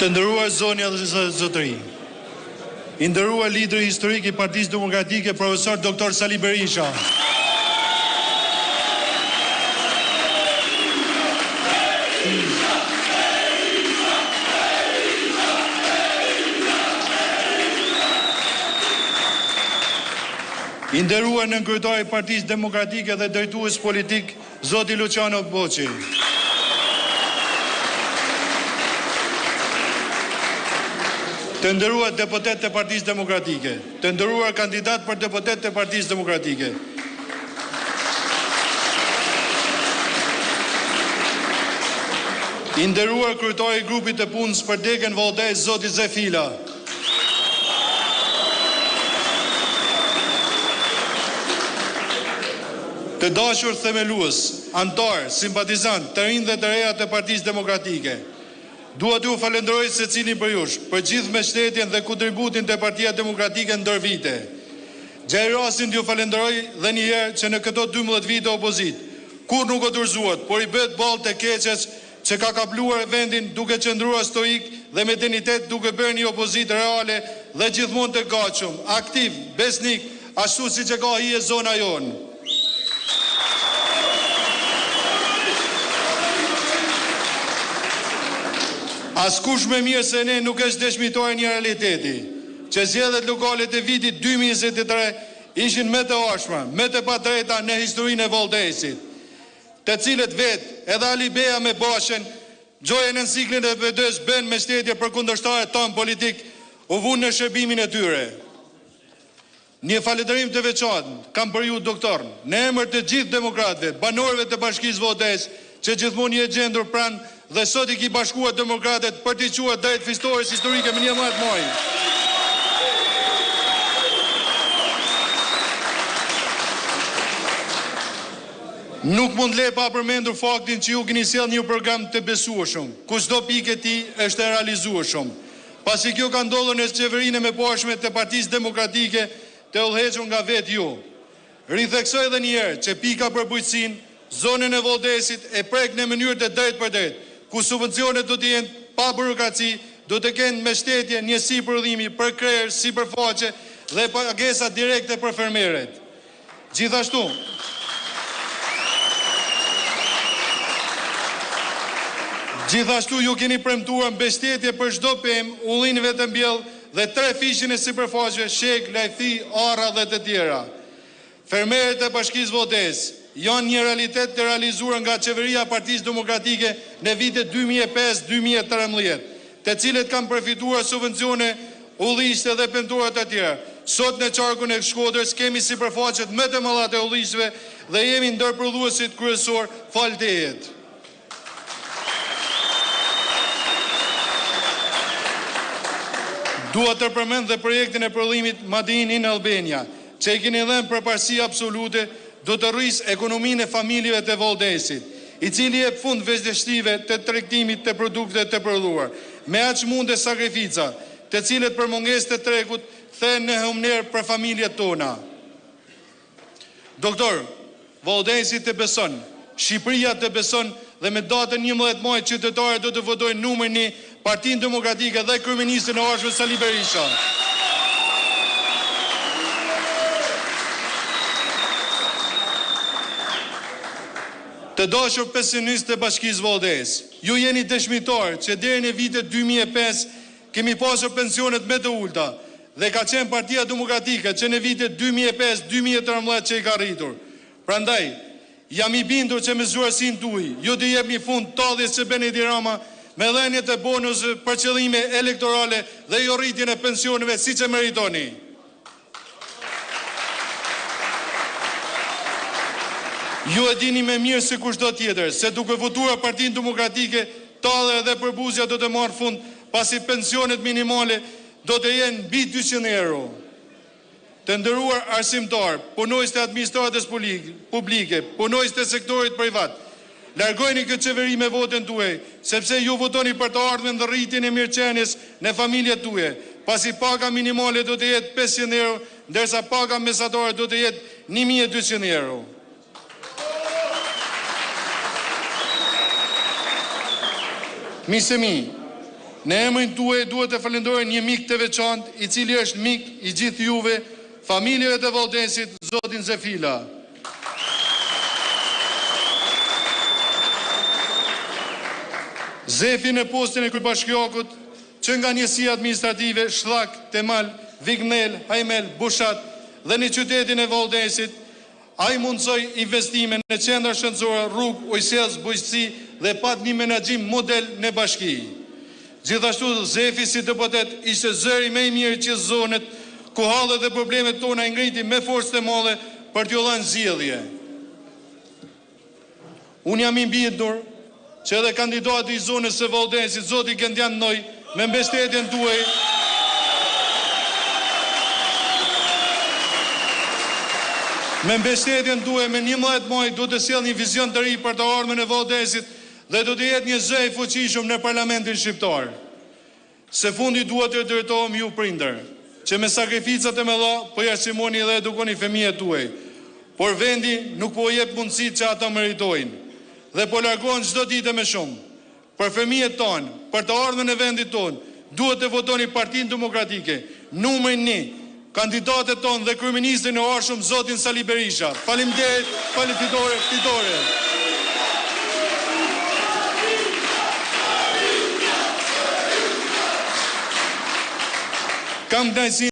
Të nderuar zonja dhe zotërinj, I nderuar lideri historik i Partisë Demokratike Profesor Doktor Sali Berisha. I nderuar nënkryetar i Partisë Demokratike dhe drejtues politik Zoti Luçiano Boçi. Të nderuar deputetë të Partisë Demokratike, të nderuar kandidatë për deputetë të Partisë Demokratike, I nderuar kryetar i grupit të punës për degën Vau Dejës, zoti Zef Hila. Të dashur themelues, anëtarë, simpatizantë, të rinj dhe të reja të Partisë Demokratike, dua t'ju falënderoj secilin prej jush për gjithë mbështetjen dhe kontributin te Partia Demokratike ndër vite. Gjej rastin t'ju falënderoj dhe një herë që në këto 12 vite opozitë, kurrë nuk u dorëzuat, por i bëtë ballë të keqes që ka kapluar vendin duke qëndruar stoik dhe me dinjitet duke bërë një opozitë reale dhe gjithmonë të gatshëm, aktiv, besnik, ashtu siç e ka hije zona jonë. Askush më mirë se ne nuk është dëshmitar i një realiteti, që zgjedhjet lokale të vitit 2023 ishin më të ashpra, më të padrejta në historinë e Vau Dejësit. Të cilët vetë, edhe Alibeaj me Bashën, gjoja nën siglën e PD-së bënë mbështetje për kundërshtarët tanë politikë, u vunë në shërbimin e tyre. Një falënderim të veçantë kam për ju doktor, në emër të gjithë demokratëve, banorëve të Bashkisë Vau Dejës, që gjithmonë je gjendur pranë dhe sot i ki bashkuar demokratët për t'i çuar drejt fitores historike më 11 maj. Nuk mund le pa përmendur faktin që ju keni sjellë një program të besueshëm, ku çdo pikë e tij është e realizueshëm. Pasi kjo ka ndodhur në qeverinë e mëparshme të Partisë Demokratike të udhëhequr nga vetë ju. Ritheksoj edhe një herë që pika për bujqësinë, zonën e Vau Dejësit e prek në mënyrë të drejtpërdrejtë, ku subvencionet do të jenë pa burokraci, do të kenë mbështetje, njësi prodhimi për krerë, sipërfaqe dhe pagesa direkte për fermerët. Gjithashtu, Gjithashtu ju keni premtuar mbështetje për çdo pemë, ullinjve të mbjellë dhe trefishin e sipërfaqeve, shegë, lajthi, arra dhe të tjera. Fermerët e Bashkisë Vau Dejës janë një realitet të realizuar nga qeveria e Partisë Demokratike në vitet 2005-2013, të cilët kanë përfituar subvencione ullishte dhe pemëtore të tjera. Sot në qarkun e Shkodrës kemi sipërfaqet më të mëdha të ullishteve dhe jemi ndër prodhuesit kryesor falë teje. Dua të përmend dhe projektin e prodhimit Made in Albania, që i keni dhënë përparësi absolute, do të rrisë ekonominë e familjeve të Vau Dejësit, i cili jep fund vështirësive të tregtimit të produkteve të prodhuar, me aq mund e sakrifica, të cilët për mungesë të tregut kthehen në humnerë për familjet tona. Doktor, Vau Dejësi të beson, Shqipëria të beson dhe me datën 11 maj qytetarët do të votojnë numrin 1, Partinë Demokratike dhe kryeministrin e ardhshëm Sali Berisha. Të dashur pensionistë të Bashkisë Vau Dejës, ju jeni dëshmitar që deri në vitet 2005 kemi pasur pensionet më të ulëta dhe ka qenë Partia Demokratike që në vitet 2005-2013 që i ka rritur. Prandaj, jam i bindur që me zgjuarsinë tuaj, ju t'i jepni fund talljes që bën Edi Rama me dhënie të bonuseve për qëllime elektorale dhe jo rritjen e pensioneve siç e meritoni. Ju e dini më mirë se kushdo tjetër, se duke votuar Partinë Demokratike, tallja dhe përbuzja do të marrë fund, pasi pensionet minimale do të jenë mbi 200 euro. Të nderuar arsimtar, punonjës të administratës publike, punonjës të sektorit privat, largojeni këtë qeveri me votën tuaj, sepse ju votoni për të ardhmen dhe rritjen e mirëqenies në familjet tuaja, pasi paga minimale do të jetë 500 euro, ndërsa paga mesatare do të jetë 1200 euro. Miqtë e mi, Në emrin tuaj duhet të falënderoj një mik të veçantë, i cili është mik i gjithë juve, familjeve të Vau-Dejës, zotin Zef Hila. Zefi në postin e kryebashkiakut, që nga njësia administrative Shllak, Temal, Vignel, Hajmel, Bushat dhe në qytetin e Vau-Dejësit, Ai mundësoi investime në qendra shëndetësore, rrugë, ujësjellës, bujqësi dhe pat një menaxhim model në bashki. Gjithashtu Zefi si deputet ishte zëri më i mirë i gjithë zonës, ku hallet dhe problemet tona i ngriti me forcë të madhe për t'ju dhënë zgjidhje. Unë jam i bindur që edhe kandidati i zonës së Vau-Dejësit, zoti Gentian Ndoj, me mbështetjen tuaj, me mbështetjen tuaj me 11 maj do të sjellë një vizion të ri për të ardhmen e Vau-Dejësit dhe do të jetë një zë i fuqishëm në parlamentin shqiptar. Së fundi dua t'ju drejtohem ju prindër, që me sakrifica të mëdha po i arsimoni dhe edukoni fëmijët tuaj, por vendi nuk po u jep mundësitë që ata meritojnë dhe po largohen çdo ditë e më shumë. Për fëmijët tanë, për të ardhmen e vendit tonë, duhet të votoni Partinë Demokratike, numrin një, kandidatët tonë dhe kryeministrin e ardhshëm zotin Sali Berisha. Faleminderit, falë fitore, fitore. Kam kënaqësinë.